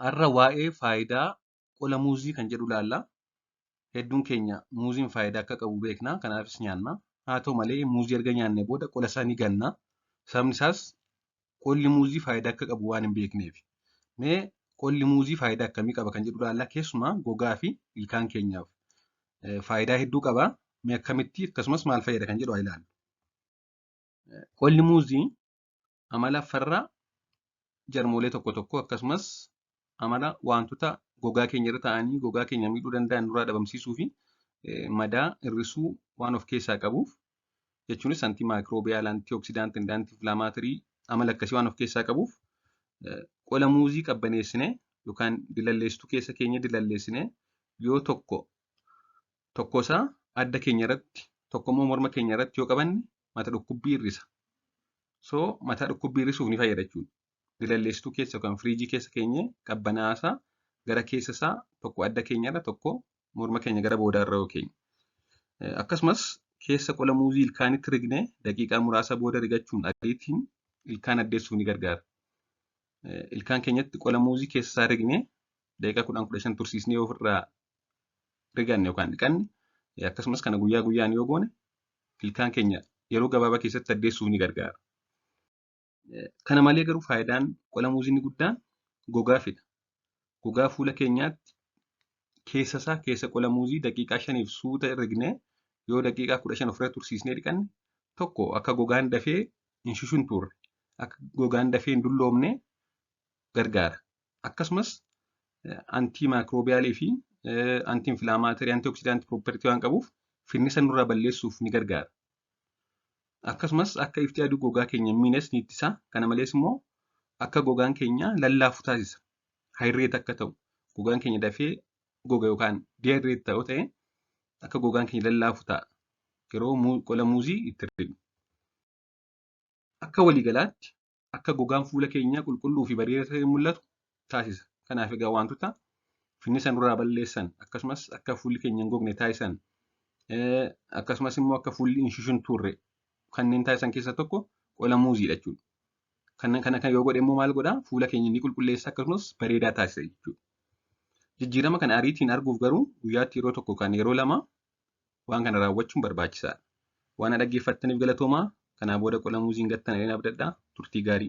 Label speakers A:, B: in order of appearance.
A: Har'a waa'ee faayidaa qola muuzii kan jedhu ilaalla. Hedduun keenya muuziin faayidaa akka qabu beekna. Kanaafis nyaanna. Haa ta'u malee muuzii erga nyaannee booda qola isaa ni ganna. Sababni isaas qolli muuzii faayidaa akka qabu waan hin beekneef. Mee qolli muuzii faayidaa akkamii qaba kan jedhu ilaalla. Keessumaa gogaa fi ilkaan keenyaaf faayidaa hedduu qaba. Mee akkamitti akkasumas maal fayyada kan jedhu haa ilaallu. Qolli muuzii amala farra jarmoolee tokko tokko akkasumas amala wantoota gogaa keenya irra taa'anii gogaa keenya miidhuu danda'an nurraa dhabamsiisuu fi madaa hir'isuu waan of keessaa qabuuf, jechuunis antimicrobial, antioxidant, anti-inflammatory amala akkasii waan of keessaa qabuuf, qola muuzii qabbaneessinee yookaan dilalleessituu keessa keenya dilalleessinee yoo tokko tokkosaa adda keenya irratti, tokko immoo morma keenya irratti yoo qabanne mata dhukkubbii hir'isa. So mataa dhukkubbii hir'isuuf ni fayyada jechuudha. Dilalleessituu keessa yookaan firiijii keessa keenyee qabbanaasaa gara keessa isaa tokko adda keenyarra, tokko morma keenya gara boodaarra yoo keenye. Akkasumas keessa qola muuzii ilkaanitti rignee daqiiqaa muraasa booda rigachuun ariitiin ilkaan addeessuuf ni gargaara. Ilkaan keenyatti qola muuzii keessa isaa rignee daqiiqaa 10 15 tursiisnee ofirraa riganne yookaan dhiqanne, akkasumas kana guyyaa guyyaan yoo goone ilkaan keenya yeroo gabaabaa keessatti addeessuuf ni gargaara. Kana malee garuu faayidaan qola muuzii inni guddaan gogaafidha. Gogaa fuula keenyaatti keessa isaa keessa qola muuzii daqiiqaa 5f suuta rignee yoo daqiiqaa 15 ofirra tursiisnee dhiqanne, tokko akka gogaan dafee hin shushuntuurre, akka gogaan dafee hin dulloomne gargaara. Akkasumas antimicrobialii fi anti-inflammatory, antioxidant property waan qabuuf finnisa nurraa balleessuuf ni gargaara. Akkasumas akka ifti aduu gogaa keenya hin miines ni ittisa. Kana malees immoo akka gogaan keenya lallaafu taasisa. Hydrate akka ta'u, gogaan keenya dafee goga yookaan dehydrate ta'u ta'e akka gogaan keenya lallaafu ta'a. Yeroo qola muuzii itti rignu. Akka waliigalaatti akka gogaan fuula keenyaa qulqulluu fi bareedaa ta'e mul'atu taasisa. Kanaaf egaa wantoota finnisa nurraa balleessan, akkasumas akka fuulli keenya hin gogne taasisan, akkasumas immoo akka fuulli hin shushuntuurre kanneen taasisan keessaa tokko qola muuziidha jechuudha. Kanneen kana kan yoo godhe immoo maal godhaa? Fuula keenya ni qulqulleessa, akkasumas bareedaa taasisa jechuudha. Jijjiirama kana ariitiin arguuf garuu guyyaatti yeroo tokko kan yeroo lama waan kana raawwachuun barbaachisaadha. Waan na dhaggeeffattaniif galatoomaa. Kanaa booda qola muuzii hin gattan jedheen abdadha. Turtii gaarii.